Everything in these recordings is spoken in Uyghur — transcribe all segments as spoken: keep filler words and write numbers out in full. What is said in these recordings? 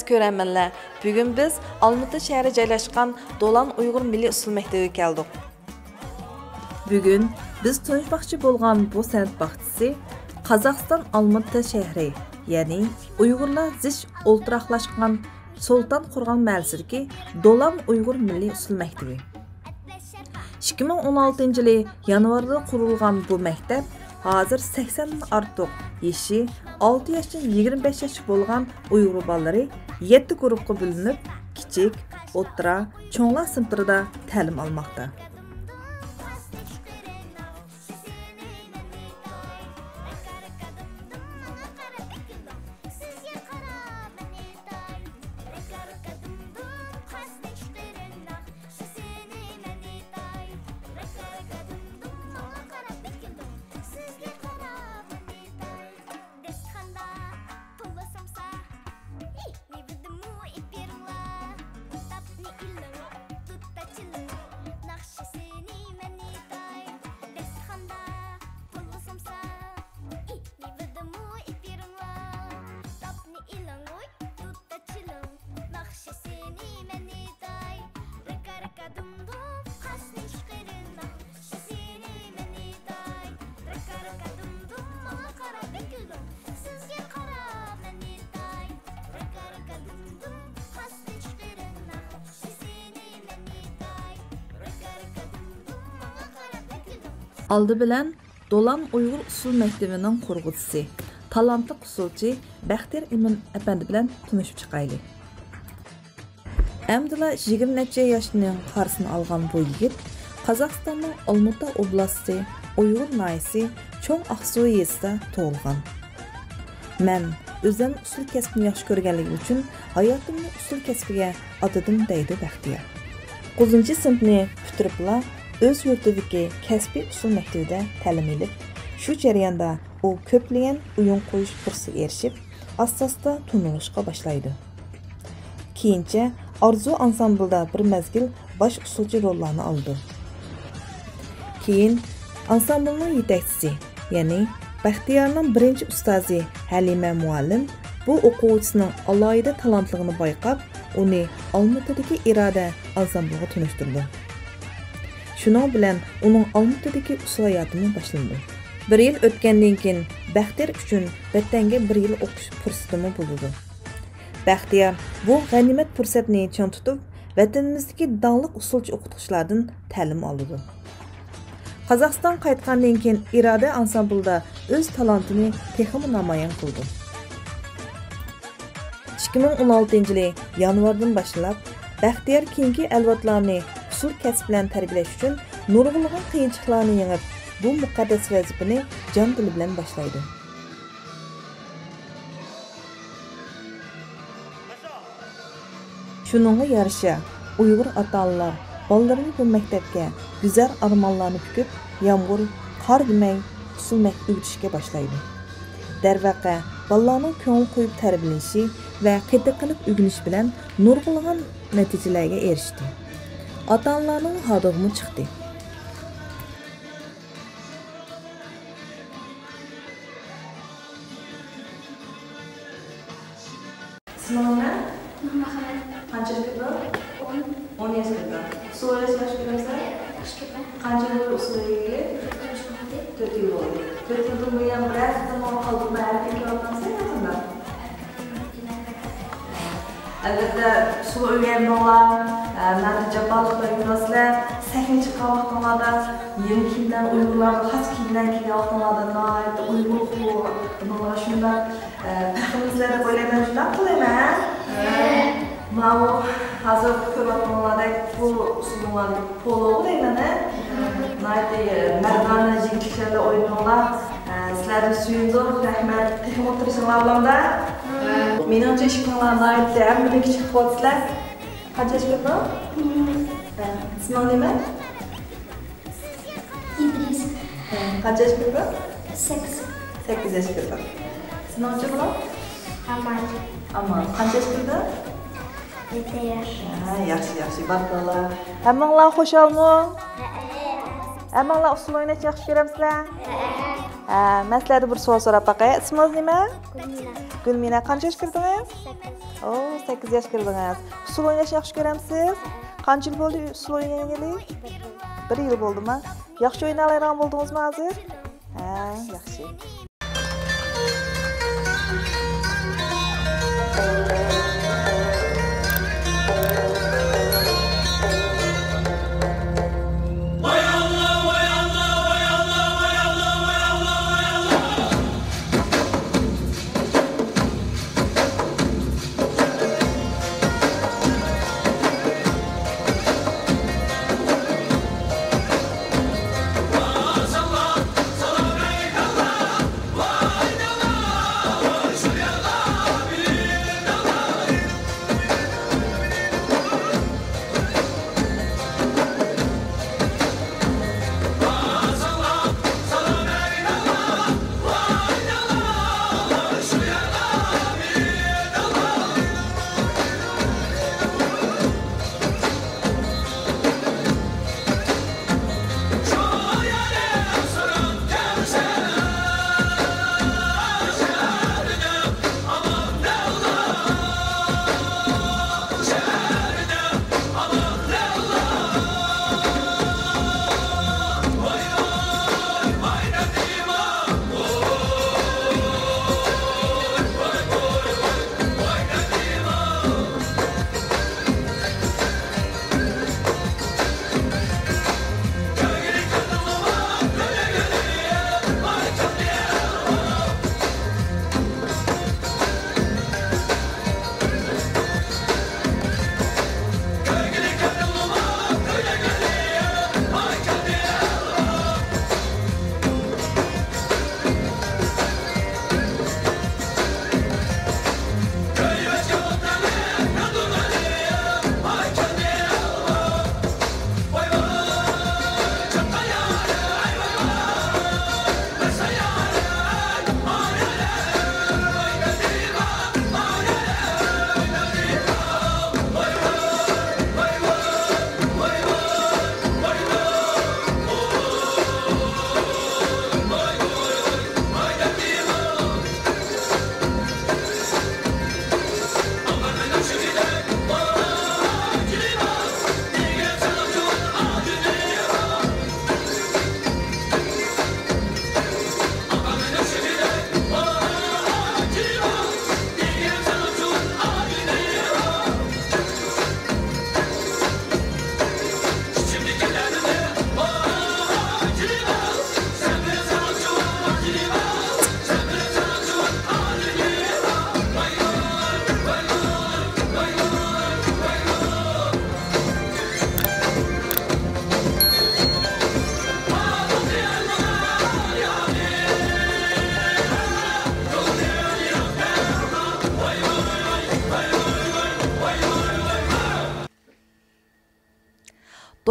كۆرەرمەنلەر، بۈگۈن بىز ئالمۇتا شەھىرى جايلاشقان دولان ئۇيغۇر مىللىي ئۇسسۇل مەكتىۋىگە كەلدۇق. بۈگۈن بىز تونۇشماقچى بولغان بۇ سەنئەت باغچىسى قازاقىستان ئالمۇتا شەھىرى، يەنى ئۇيغۇرلار زىچ ئولتۇراقلاشقان سولتان قورغان مەھەللىسىدىكى دولان ئۇيغۇر مىللىي ئۇسسۇل مەكتىۋى. ئىككى مىڭ ئون ئالتىنچى يىلى يانۋاردا قۇرۇلغان بۇ مەكتەپ ھازىر سەكسەندىن ئارتۇق يېشى ئالتە ياشتىن يىگىرمە بەش ياشقا بولغان ئۇيغۇر بالىلىرى يەتتە گۇرۇپپىغا بۆلۈنۈپ، كىچىك، ئوتتۇرا، چوڭلار سىنىپلىرىدا تەلىم ئالماقتا. داستىخاندا پولۇ سومسا، مېۋىدىمۇ ئېلىپ بېرىڭلار. تاپنى ئېلىڭ، دۇتتا چېلىڭ، ناخشىسىنى مەن ئېيتاي. داستىخاندا پولۇ سومسا، مېۋىدىمۇ ئېلىپ بېرىڭلار. تاپنى ئېلىڭ، دۇتتا چېلىڭ، ناخشىسىنى مەن ئېيتاي. رىكا رىكا دۇم دۇم، قاسنى چىقىرىڭ، ناخشىسىنى مەن ئېيتاي. رىكا رىكا دۇم دۇم، ماڭا قاراپ كۈلۈڭ، سىزگە قاراپ مەن ئېيتاي. رىكا رىكا دۇم دۇم، قاسنى چىقىرىڭ، ناخشىسىنى مەن ئېيتاي. رىكا رىكا دۇم دۇم، ماڭا قاراپ كۈلۈڭ. ئالدى بىلەن دولان ئۇيغۇر ئۇسسۇل مەكتىۋىنىڭ قۇرغۇچىسى، تالانتلىق ئۇسسۇلچى بەختىيار ئىمىن ئەپەندى بىلەن تونۇشۇپ چىقايلى. ئەمدىلا يىگىرمە نەچچە ياشنىڭ قارىسىنى ئالغان بۇ يىگىت قازاقىستاننىڭ ئالمۇتا ئوبلاستى، ئۇيغۇر ناھىيەسى، چوڭ ئاقسۇ يېزىسىدا تۇغۇلغان. مەن ئۆزۈم ئۇسسۇل كەسپىنى ياخشى كۆرگەنلىكىم ئۈچۈن ھاياتىمنى ئۇسسۇل كەسپىگە ئاتىدىم، دەيدۇ بەختىيار. توققۇزىنچى سىنىپنى پۈتتۈرۈپلا ئۆز يۇرتىدىكى كەسپىي ئۇسسۇل مەكتىۋىدە تەلىم ئېلىپ، شۇ جەرياندا ئۇ كۆپلىگەن ئويۇن قويۇش پۇرسىتىگە ئېرىشىپ، ئاستا-ئاستا تونۇلۇشقا باشلايدۇ. كېيىنچە ئارزۇ ئانسامبىلدا بىر مەزگىل باش ئۇسسۇلچى روللارنى ئالىدۇ. كېيىن ئانسامبىلنىڭ يېتەكچىسى، يەنى بەختىيارنىڭ بىرىنچى ئۇستازى ھەلىمە مۇئەللىم بۇ ئوقۇغۇچىسىنىڭ ئالاھىدە تالانتلىقىنى بايقاپ، ئۇنى ئالمۇتىدىكى ئىرادە ئانسامبىلىغا تونۇشتۇرىدۇ. شۇنىڭ بىلەن ئۇنىڭ ئالمۇتىدىكى ئۇسسۇل ھاياتىمۇ باشلىنىدۇ. بىر يىل ئۆتكەندىن كېيىن بەختىيار ئۈچۈن ۋەتەنگە بىر يىل ئوقۇش پۇرسىتىمۇ بولىدۇ. بەختىيار بۇ غەنىيمەت پۇرسەتنى چىڭ تۇتۇپ، ۋەتىنىمىزدىكى داڭلىق ئۇسسۇلچى ئوقۇتقۇچىلاردىن تەلىم ئالىدۇ. قازاقىستان قايتقاندىن كېيىن ئىرادە ئانسامبىلدا ئۆز تالانتىنى تېخىمۇ نامايان قىلىدۇ. ئىككى مىڭ ئون ئالتىنچى يىلى يانۋاردىن باشلاپ، بەختىيار كېيىنكى ئەۋلادلارنى ئۇسسۇل كەسىپ بىلەن تەربىيەلەش ئۈچۈن نۇرغۇنلىغان قىيىنچىلىقلارنى يېڭىپ، بۇ مۇقەددەس ۋەزىپىنى جان دىلى بىلەن باشلايدۇ. شۇنىڭغا يارىشا، ئۇيغۇر ئاتا-ئانىلار بالىلىرىنى بۇ مەكتەپكە گۈزەل ئارمانلارنى پۈكۈپ، يامغۇر، قار دېمەي، ئۇسسۇل مەك-، ئۆگىتىشكە باشلايدۇ. دەرۋەقە، بالىلارنىڭ كۆڭۈل قويۇپ تەربىيەلىنىشى ۋە قېتىق قىلىپ ئۆگىنىشى بىلەن نۇرغۇنلىغان نەتىجىلەرگە ئېرىشتى. ئاتا-ئانىلارنىڭ ھادىغىمۇ چىقتى. ئىسمىڭ نېمە؟ نۇرمۇھەممەت. قانچە ياش كىردى؟ ئون. ئون ياش كىردى. ئۇسسۇل ئويناشنى ياخشى كۆرەمسەن؟ ياخشى كۆرىمەن. قانچە يىل بولدى ئۇسسۇل ئۆگەنگىلى؟ تۆت يىل بولدى. تۆت يىلدىن بۇيان بىرەر قېتىممۇ قالدۇرماي ئەركىن كېلىۋاتامسەن ياقىندا؟ ئەلۋەتتە، ئۇسسۇل ئۆگەندىڭلار، ئە، ناھايىتى جاپالىقلار يۈرۈۋاتىسىلەر. سەھنىگە چىققان ۋاقتىڭلاردا يېڭى كىيىملەر، ئۇيغۇرلارغا خاس كىيىملەر كىيگەن ۋاقتىڭلاردا ناھايىتى ئۇيغۇرلۇق بۇ-، بۇنىڭغا شۇنداق، ئە، پەخىرلىنىسىلەر دەپ ئويلايمەن. شۇنداق قىلىمەن، ھە؟ ماۋۇ ھازىر كۆرۈۋاتقىنىڭلاردەك بۇ ئۇسسۇلۇڭلار پولو دەيمەن، ھە؟ ناھايىتى مەردانە يىگىتلىكلەردە ئوينىدىڭلار. ھە، سىلەردىن سۆيۈندۇق، رەھمەت. تېخىمۇ تىرىشىڭلار ئالدىمدا. مېنىڭچە ئىككىڭلار ناھايىتى ھەممىدىن كىچىك قىلىۋاتىسىلەر. قانچە ياش كىردىڭ؟ ھە، ئىسمىڭ نېمە؟ ئىدرىس. ھە، قانچە ياش كىردىڭ؟ سەككىز. سەككىز ياش كىردىڭ. ئىسمىڭچە بالام؟ ئامان. ئامان. قانچە ياش كىردىڭ؟ يەتتە ياش. ھە، ياخشى، ياخشى. بارىكاللا. ھەممىڭلار خۇشالمۇ؟ ھەئە. ھەممىڭلار ئۇسسۇل ئويناشنى ياخشى كۆرەمسىلەر؟ ھەئە. ئە، مەن سىلەردىن بىر سوئال سوراپ باقاي. ئىسمىڭىز نېمە؟ گۈلمىنە. گۈلمىنە، قانچە ياشقا كىردىڭىز؟ سەككىز. ئو، سەككىز ياشقا كىردىڭىز. ئۇسسۇل ئويناشنى ياخشى كۆرەمسىز؟ قانچە يىل بولدى ئۇسسۇل ئوينىغىلى؟ بىر يىل. بىر يىل بولدىما؟ ياخشى ئوينالايدىغان بولدىڭىزمۇ ھازىر؟ ھە، ياخشى.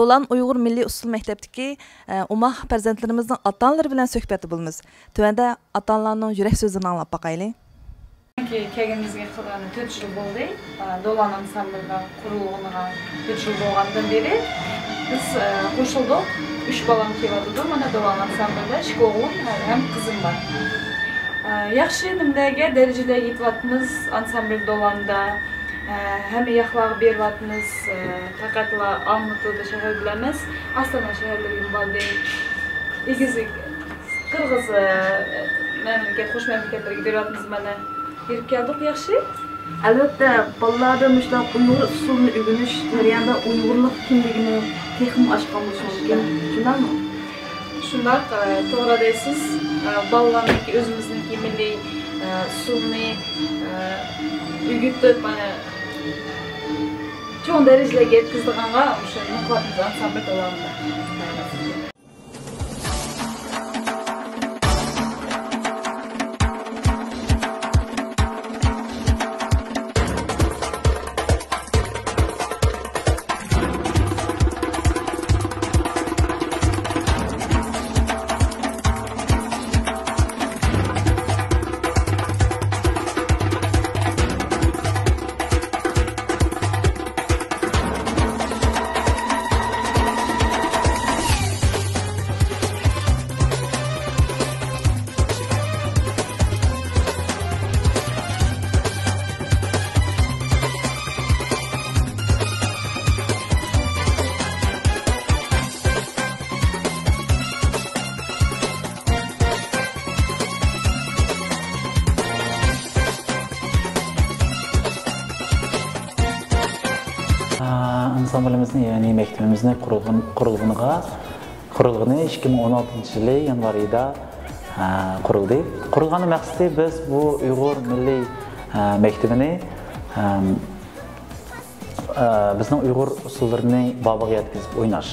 دولان ئۇيغۇر مىللىي ئۇسسۇل مەكتەپتىكى، ئە، ئوماق پەرزەنتلىرىمىزنىڭ ئاتا-ئانىلىرى بىلەن سۆھبەتتە بولىمىز. تۆۋەندە ئاتا-ئانىلارنىڭ يۈرەك سۆزلىرىنى ئاڭلاپ باقايلى. كەلگىنىمىزگە قىلغىلى تۆت يىل بولدى. ئە، دولان ئانسامبىلىنىڭ قۇرۇلغىنىغا تۆت يىل بولغاندىن بېرى بىز، ئە، قوشۇلدۇق. ئۈچ بالام كېلىۋاتىدۇ. مانا دولان ئانسامبىلدا ئىككى ئوغلۇم ھەم قىزىم بار. ئە، ياخشى نېمىلەرگە، دەرىجىلەرگە يېتىۋاتىمىز ئانسامبىل دولاندا. ئە، ھەممە ياقلارغا بېرىۋاتىمىز. ئە، پەقەتلا ئالمۇتىدا شەھەردىلا ئەمەس، ئاستانا شەھەرلىرىگىمۇ باردى. ئېگىز، قىرغىز، ئە، مەملىكەت، قوش مەملىكەتلەرگە بېرىۋاتىمىز، مانا بېرىپ كەلدۇق، ياخشى. ئەلۋەتتە، بالىلاردا مۇشۇنداق ئۇيغۇر ئۇسسۇلىنى ئۆگىنىش جەريانىدا ئۇيغۇرلۇق كىملىكىنى تېخىمۇ ئاشقان بولۇشى مۇمكىن. شۇنداقمۇ؟ شۇنداق، ئە، توغرا دەيسىز. ئە، بالىلارنىڭكى، ئۆزىمىزنىڭكى مىللىي، ئە، ئۇسسۇلنى، ئە، ئۆگىتىپ، ئە، چوڭ دەرىجىلەرگە يەتكۈزىدىغانغا مۇشۇ نۇقۇلاتمىز ئانسامبىل داۋامىدا. ئانسامبلىمىزنى، يەنى مەكتىپىمىزنى قۇرۇلغان-، قۇرۇلغىنىغا، قۇرۇلغىنى ئىككى مىڭ ئون ئالتىنچى يىلى يانۋار ئېيىدا، ئە، قۇرۇلدى. قۇرۇلغاننىڭ مەقسىتى بىز بۇ ئۇيغۇر مىللىي، ئە، مەكتىپىنى، ئەم، ئە، بىزنىڭ ئۇيغۇر ئۇسسۇللىرىنى بابىغا يەتكۈزۈپ ئويناش.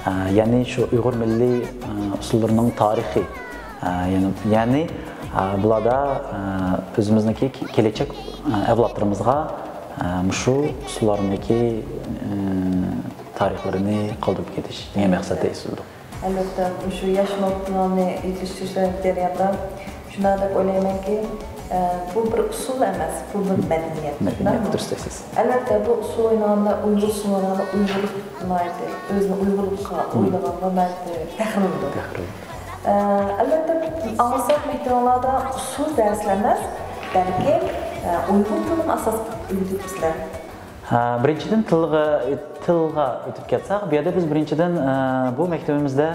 ئە، يەنى شۇ ئۇيغۇر مىللىي، ئە، ئۇسسۇللىرىنىڭ تارىخى. ئە، يەنى، يەنى، ئە، بۇلاردا، ئە، ئۆزىمىزنىڭكى كېلەچەك، ئە، ئەۋلادلىرىمىزغا، ئە، مۇشۇ ئۇسسۇللارنىڭكى، ئە، تارىخلىرىنى قالدۇرۇپ كېتىش دېگەن مەقسەتتە ئېسىلدۇق. ئەلۋەتتە، مۇشۇ ياش نوپۇسلارنى يېتىلىشتۈرۈش جەريانىدا شۇنداق دەپ ئويلايمەنكى، ئە، بۇ بىر ئۇسسۇل ئەمەس، بۇ بىر مەدەنىيەت. مەدەنىيەت، دۇرۇست دەيسىز. ئەلۋەتتە، بۇ ئۇسسۇل ئوينىغاندا ئۇيغۇر ئۇسسۇلى ئوينىغاندا ئۇيغۇرلۇق ناھايىتى، ئۆزىنى ئۇيغۇرلۇققا ئوينىغاندا ناھايىتى پەخىرلىنىدۇ. پەخىرلىنىدۇ. ئە، ئەلۋەتتە، ئاڭلىساق مەكتىۋىڭلاردا ئۇسسۇل دەرسلەر ئەمەس، بەلكى، ئە، ئۇيغۇر تىلىنى ئاساس قىلىپ ئۆگىتىپسىلەر. ھە، بىرىنچىدىن تىلغا، تىلغا ئۆتۈپ كەتسەك، بۇ يەردە بىز بىرىنچىدىن، ئە، بۇ مەكتىۋىمىزدە،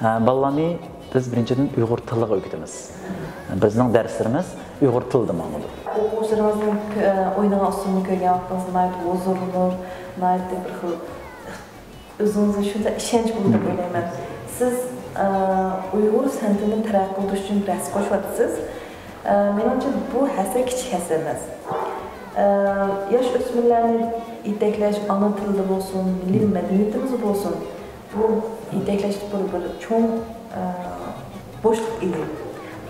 ئە، بالىلارنى بىز بىرىنچىدىن ئۇيغۇر تىلىغا ئۆگىتىمىز. بىزنىڭ دەرسلىرىمىز ئۇيغۇر تىلىدا ماڭىدۇ. ئوقۇغۇچىلىرىڭىزنىڭ كۆ-، ئە، ئوينىغان ئۇسسۇلىنى كۆرگەن ۋاقتىڭىزدا ناھايىتى ھۇزۇرلىنىپ، ناھايىتى بىر خىل ئۆزىڭىزگە شۇنچە ئىشەنچ بولىدۇ دەپ ئويلايمەن. سىز، ئە، ئۇيغۇر سەنئىتىنى تەرەققىي قىلدۇرۇش ئۈچۈن بىر ھەسسە قوشۇۋاتىسىز. ئە، مېنىڭچە، بۇ ھەسسە كىچىك ھەسسە ئەمەس. ئە، ياش ئۆسمۈرلەرنى يېتەكلەش، ئانا تىلدا بولسۇن، مىللىي مەدەنىيىتىمىزدە بولسۇن، بۇ يېتەكلەشتە بىر، بىر چوڭ، ئە، بوشلۇق ئىدى.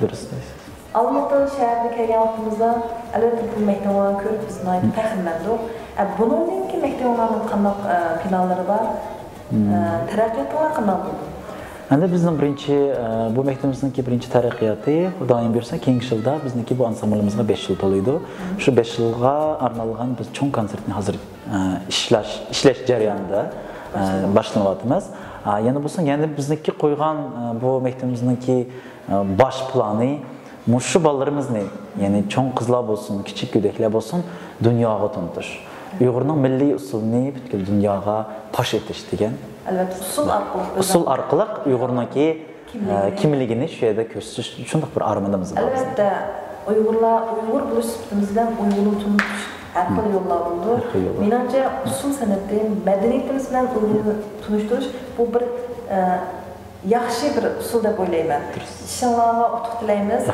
دۇرۇس دەيسىز. ئالمۇتا شەھىرىگە كەلگەن ۋاقتىمىزدا، ئەلۋەتتە، بۇ مەكتىۋىڭلارنى كۆرۈپ بىز ناھايىتى پەخىرلەندۇق. ئە، بۇنىڭدىن كېيىن مەكتىۋىڭلارنىڭ قانداق، ئە، پىلانلىرى بار؟ ئە، تەرەققىياتىڭلار قانداق بولىدۇ؟ ئەمدى بىزنىڭ بىرىنچى، ئە، بۇ مەكتىۋىمىزنىڭكى بىرىنچى تەرەققىياتى، خۇدايىم بۇيرۇسا، كېيىنكى يىلدا بىزنىڭكى بۇ ئانسامبلىمىزغا بەش يىل تولىدۇ. شۇ بەش يىلغا ئارنالغان بىز چوڭ كونسېرتنى ھازىر، ئە، ئىشلەش، ئىشلەش جەريانىدا، ئە، باشلىنىۋاتىمىز. ئە، يەنە بولسا، يەنە بىزنىڭكى قويغان، ئە، بۇ مەكتىۋىمىزنىڭكى، ئە، باش پىلانى، مۇشۇ بالىلىرىمىزنى، يەنى چوڭ قىزلار بولسۇن، كىچىك گۆدەكلەر بولسۇن، دۇنياغا تونۇتۇش. ئۇيغۇرنىڭ مىللىي ئۇسسۇلىنى پۈتكۈل دۇنياغا پاش ئېتىش دېگەن. ئەلۋەتتە، ئۇسسۇل ئارقىلىق. ئۇسسۇل ئارقىلىق ئۇيغۇرنىڭكى، كىملىكىنى. ئە، كىملىكىنى شۇ يەردە كۆرسىتىش شۇنداق بىر ئارمىنىمىز بار بىزنىڭ. ئەلۋەتتە، ئۇيغۇرلار، ئۇيغۇر بولۇش سۈپىتىمىز بىلەن ئۇيغۇرنى تونۇتۇش ھەر خىل يوللار بولىدۇ. ھەر خىل يوللار. مېنىڭچە، ئۇسسۇل سەنئىتى، مەدەنىيىتىمىز بىلەن ئۇيغۇرنى تونۇشتۇرۇش، بۇ بىر، ئە، ياخشى بىر ئۇسۇل دەپ ئويلايمەن. دۇرۇس. ئىشىڭلارغا ئۇتۇق تىلەيمىز.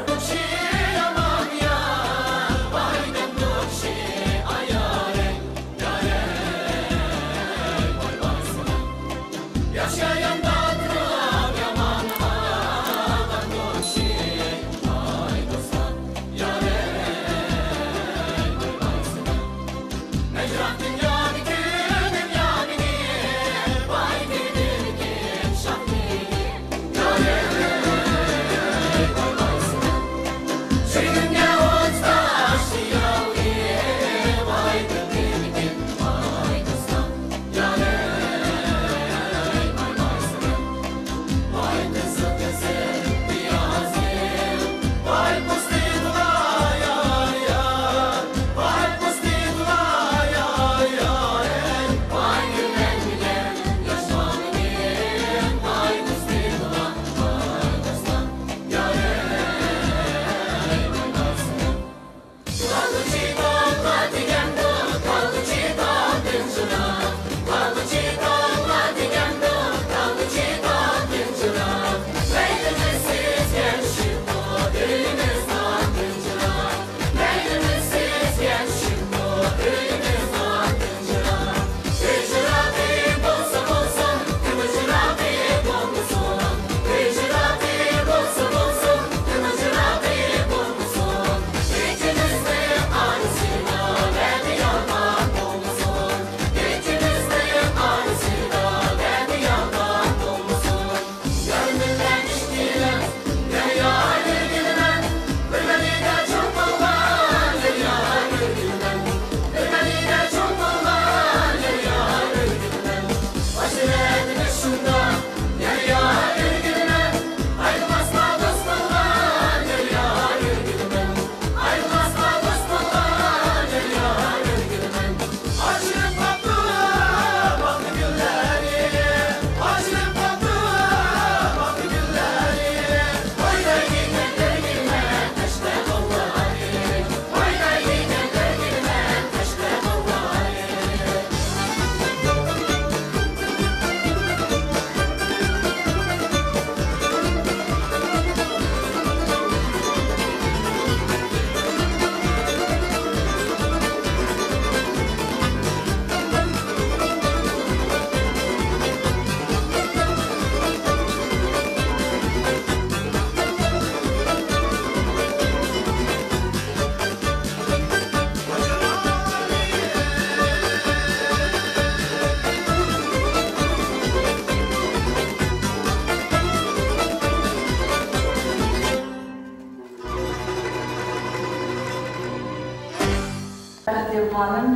خانىم،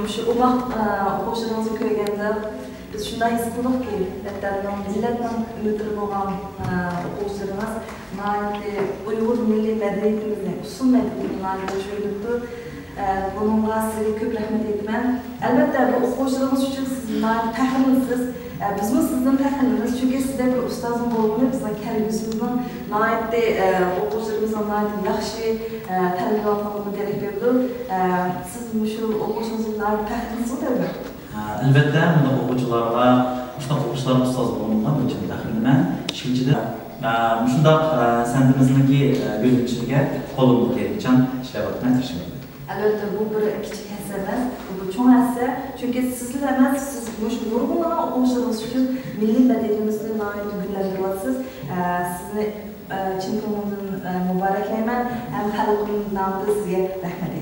مۇشۇ ئوماق ئوقۇغۇچىلىرىڭىزنى كۆرگەندە، بىز شۇنداق ھېس قىلدۇقكى، ۋەتەننىڭ، مىللەتنىڭ ئۈمىدلىرى بولغان ئوقۇغۇچىلىرىڭىز ناھايىتى ئۇيغۇر مىللىي مەدەنىيىتىمىزنى، ئۇسسۇل مەدەنىيىتىنى ناھايىتى ياخشى ئۆگىنىپتۇ. بۇنىڭغا سىزگە كۆپ رەھمەت ئېيتىمەن. ئەلۋەتتە، بۇ ئوقۇغۇچىلىرىڭىز ئۈچۈن سىز ناھايىتى پەخىرلىنىسىز. بىزمۇ سىزدىن پەخىرلىنىمىز، چۈنكى سىزدەك بىر ئۇستازنىڭ بولغىنى بىزنىڭ كەلگۈسىمىزنىڭ ناھايىتى، ئوقۇغۇچىلىرىمىزنىڭ ناھايىتى ياخشى تەربىيەلەنگەنلىكىگە دېرەك بېرىدۇ. سىز مۇشۇ ئوقۇغۇچىڭىزدىن ناھايىتى پەخىرلىنىسىزغۇ، دەيمەن. ئەلۋەتتە، مۇنداق ئوقۇغۇچىلارغا، مۇشۇنداق ئوقۇغۇچىلارغا ئۇستاز بولغىنىمغا بىر چىن پەخىرلىنىمەن. ئىككىنچىدىن، مۇشۇنداق سەنئىتىمىزنىڭكى گۈللىنىشىگە قولۇمدىن كېلىدىچە ئىشلەۋاتىمەن، تىرىشىمەن. ئەلۋەتتە، بۇ بىر كىچىك ھەسسە ئەمەس، بۇ چوڭ ھەسسە. چۈنكى سىزلا ئەمەس، سىز مۇشۇ نۇرغۇنلىغان ئوقۇغۇچىلىرىڭىز ئۈچۈن مىللىي مەدەنىيىتىمىزنى ناھايىتى گۈللەندۈرۈۋاتىسىز. سىزنى چىن كۆڭلۈمدىن مۇبارەكلەيمەن ھەم خەلقىم نامىدا سىزگە رەھمەت.